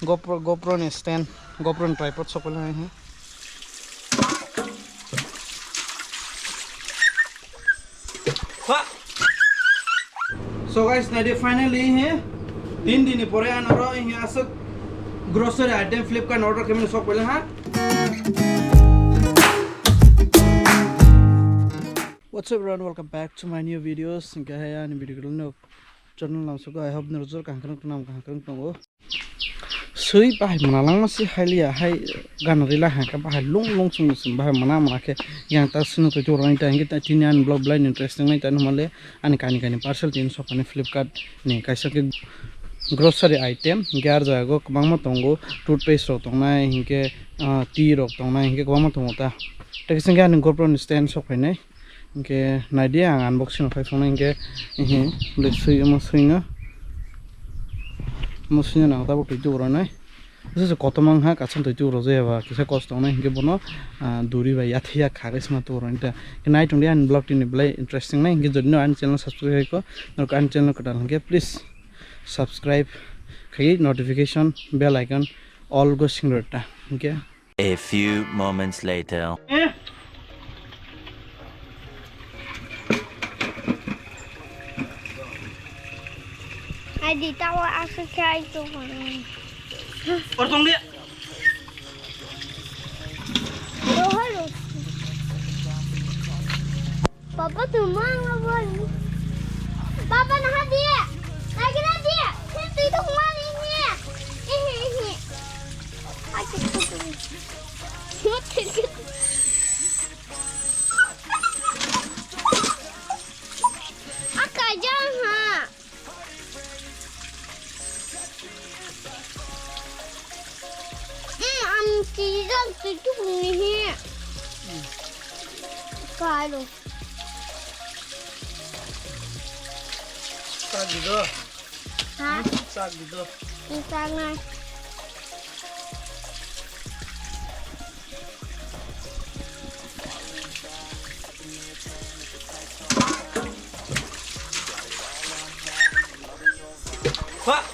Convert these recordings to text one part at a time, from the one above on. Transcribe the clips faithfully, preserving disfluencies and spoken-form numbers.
GoPro, GoPro ni stand, GoPro ni tripod sok pailai hai. So guys, nai di, finally he tin din ni pore ano ro he aswk grocery item Flipkart order khe mani sok pailai ha. What's up everyone, welcome back to my new videos. Hingke hai ani video no channel nang sugo, I hope nirok jor kaham kaham tongo. Sui bahai mwnalangma si hai liya, hai gana rila hangka bahai lung lung chung chung bahai mwnamana khe yang ta sino twi turo ni ta hingke ta tini ani vlog belai interesting nai ta hwnmale ani kani kani parcel tini sokani Flipkart ni kaisa khe grocery item hingke ar jaga o kwbangma tongo, toothpaste rok tongnai hingke ah tea rok tongnai hingke kwbangma tongo ta. Tei kisa hingke ani GoPro ni stand sok phainai. Hingke naidi ang unboxing rok khai phunuknai hingke, ehe, bwlai swi omo swino, omo swino nang tabuk twi tubu rwnai. Bwswk kotorma wngkha, kaisa twi tubu rwjak ya ba kisa kosto wngnai hingke bono, ah, duri bai yathai ya kha khe sima tubu rwnai ta. Hingke nai tongdi ani vlog tini belai interesting nai hingke jodi no ani channel subscribe hai kho, norok ani channel kwtal hingke please subscribe khai notification bell icon all go sing rwta hingke. A few moments later. Ai di tawa asa kai tu. Or tong dia. Papa tu mana bol? Papa naha dia? Lagi na dia? Sini tu itu kemana ini? Ini ini. Aduh. Aka jangan ha. Hmm, am tijak tujuk nihi. Kalo. Kalo. Ha? Sak gitu. Misalnya. Pak.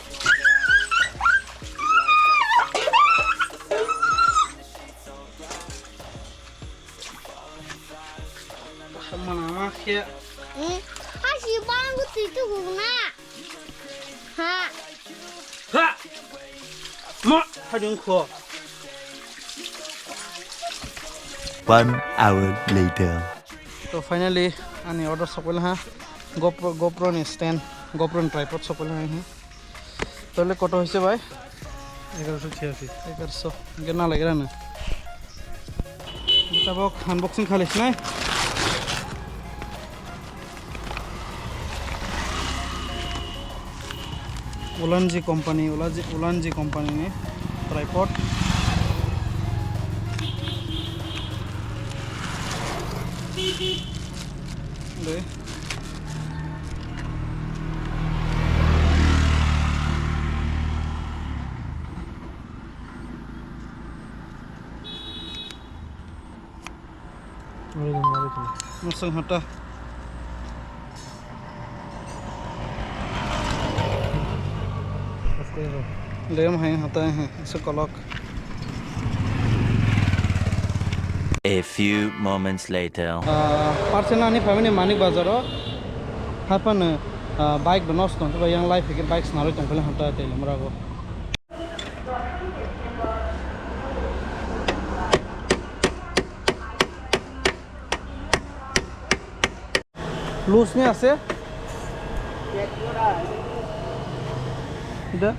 Mana mah ya? Hmm. Asyik bangku itu guna. Ha. Ha. Ma, hadung kho. One hour later. To finally, ani order sokphaila ha. GoPro, GoPro ni stand, GoPro ni tripod sokphaila ha. Toile koto hoise bai? Egaroso chiyashi. Egaroso. Hingke na laigra na. Tabok unboxing khali sinai. Ulanzi company, Ulanzi, Ulanzi company ni tripod. De. Mursung hata. Lem hai hata hai, sekolok. A few moments later. Ah, parcel ani family Manik Bazar o. Hapan, ah, bike bo nosto tong, yang life ke bike snaroi tong pele hata tele murago. Loose ni ase? Ida.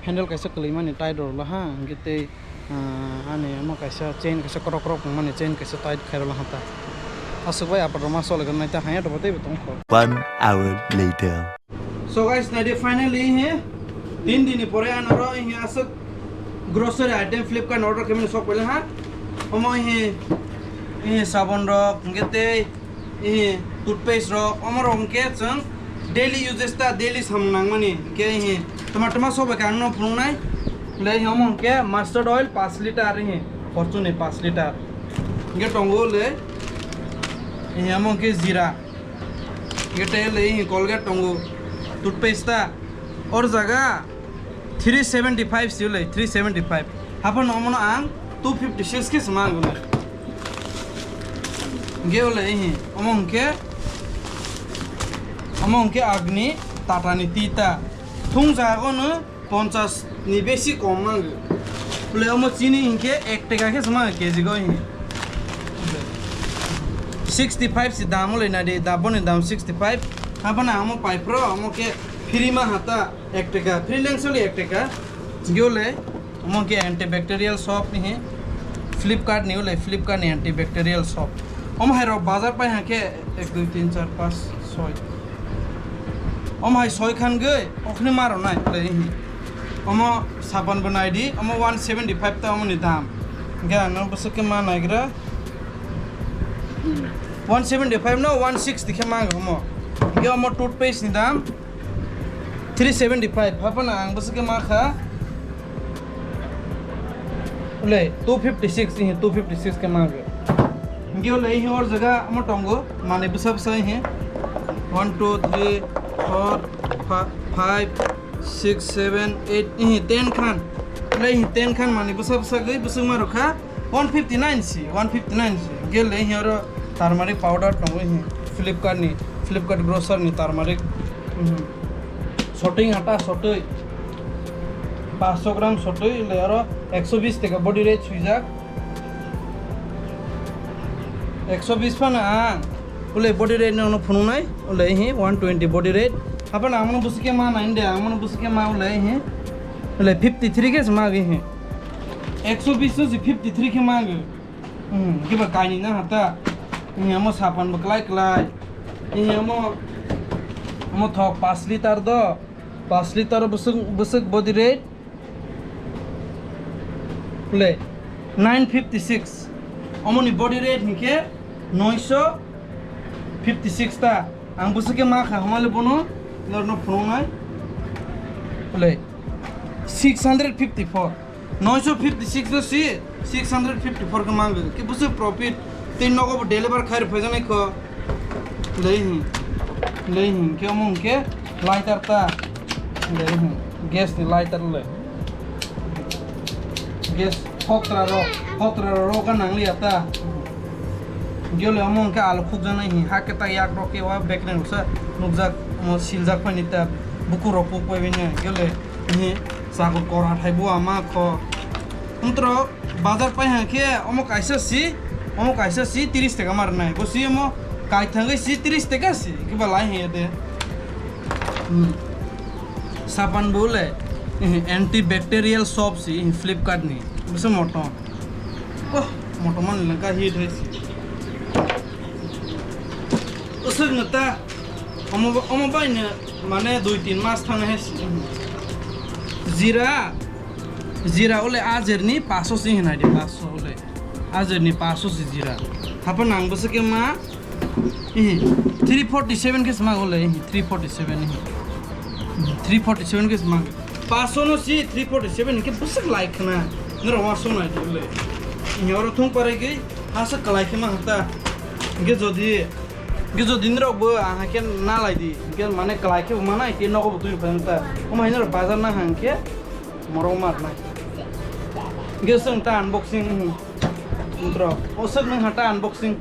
Handle kaisa kwlwimani tight rwla ha, hwnkhe tei, ah, ani omo kaisa chain kaisa kokrok kokrok tongmani chain kaisa tight khairwla ha ta. Aswk bai apat rwma cholikhwna naita hanya rwbo teibo tongkho. One hour later. So guys, naidi finally he tin din ni pore ano ro he aswk grocery item Flipkart order khe mani sok paile ha. Omo he Ihi sabon rok, hwnkhe tei ihi toothpaste rok, omo rok hwnkhe chwng daily uses ta, daily samung nangmani. Hwnkhe ihi toma toma sobai khe ang no phunuknai. Le ihi omo hwnkhe mustard oil paanch liter ihi, Fortune ni paanch liter. Hwnkhe tongo le ihi omo hwnkhe jira. Hwnkhe tei le ihi Colgate tongo, toothpaste ta. Or jaga three seventy five si ulai, three seventy five. Haphano omono ang two fifty six khe se mango le. Hwnkhe ulai ihi, omo hwnkhe, omo hwnkhe Agni Tata ni tita. Thung jago no ponchas ni besi kom mango. Ulai omo chini hwnkhe ek taka khe se mango K G go ihi. Sixty five si dam ulai nadi, da boni dam sixty five. Haphano ang omo pai phro, omo khe free ma hata. Ek taka, freelance oli ek taka. Hwnkhe ulai, omo khe antibacterial soap ni he. Flipkart ni ulai, Flipkart ni antibacterial soap. Omo hai rok bazar pai hwnkhe ek, dui, tin, char, panch, soi. Omo hai soi khan gwi, okhni maro nai ulai he. Omo sapan bo nai di, omo one seventy five ta omo ni dam. Hwnkhe ang no bwswk khe ma naigra. One seventy five no one sixty khe ma omo. Hwnkhe omo toothpaste ni dam. Three seventy five, haphano ang bwswk khe ma kha. Ulai, two fifty six, ihi, two fifty six khe ma kha. Hwnkhe ulai, ihi, or jaga omo tongo, manwi bwsa bwsa, ihi. One, two, three, four, fi-, five, six, seven, eight, ihi, ten khan. Ulai, ihi, ten khan manwi bwsa bwsa gwi bwswk ma rw kha. One fifty nine si, one fifty nine si. Hwnkhe le, ihi, oro turmeric powder tongo, ihi, Flipkart ni, Flipkart grocer ni turmeric. Mhm. Sotwi ata sotwi. Panchsho gram sotwi le aro ekso bish taka body rate swijak. Ekso bish phano ang. Ulai body rate no phunuknai. Ulai hi one twenty body rate. Haphano ang mano bwswk khe ma nai de, ang mano bwswk khe ma ulai hi. Ulai fifty three khe se ma gi hi. Ekso bish no se fifty three khe ma gi. Hmm, kiba kaini na hata. Ini amo sapan bo klai klai. Ini amo, amo thok paanch liter do. Paanch liter bwswk, bwswk body rate. Le, nine fifty six. Omoni body rate hwnkhe noisho fifty six ta. Ang bwswk khe ma kha hwnmale bono norno phunuknai. Le, six hundred fifty four. Noisho fifty six no si, six hundred fifty four khe mango. Khe bwswk profit, tei nogo bo deliver khai rw phaijaknai kho. Lei hin, lei hin, khe omo hwn khe lighter ta. Lei hin, gas ni lighter le. Gas, hotra ro, hotra ro, ro ka nang liya ta. Gyo le omo hwn khe alu khukjaknai hin, ha khe ta yak rok khe wa beknai rok sa nukjak, omo siljak phai ni ta, bukur rok puk pai bini, gyo le. Ni chakur kor hathai bo ama kho. Wngtro bazar pai hang khe omo kaisa si, omo kaisa si tris taka ma rwnai. Bo si omo kaithangwi si tris taka si, kiba lai haya de. Hmm. Sapan bo le, eh, antibacterial soap si, eh, Flipkart ni. Bwswk motom. Oh, motom man lengka hit hai si. Usuk no ta, omo, omo bai no. Mane dui tin mas thang he si. Jira, jira ole ajer ni paso si hinai de, paso ole. Ajer ni paso si jira. Hapa nang bwswk khe ma, ihi, three forty seven khe sma ole, ihi, three forty seven, ihi. Three forty seven khe sma. Paso no si three forty seven khe bwswk lai khna. Noro wa so nai de ole. Ihi oro thung pare gei, hasa kalai khe ma hata. Ge jodi Ge jodi nirok bo ang hai khe na lai di, ge mane kalai khe bo manai, tei nogo bo twi phai ta. Omo hai nirok bazar na hang khe morok mar nai. Ge swng ta unboxing, hmm. Bro, o swk nang ha ta unboxing.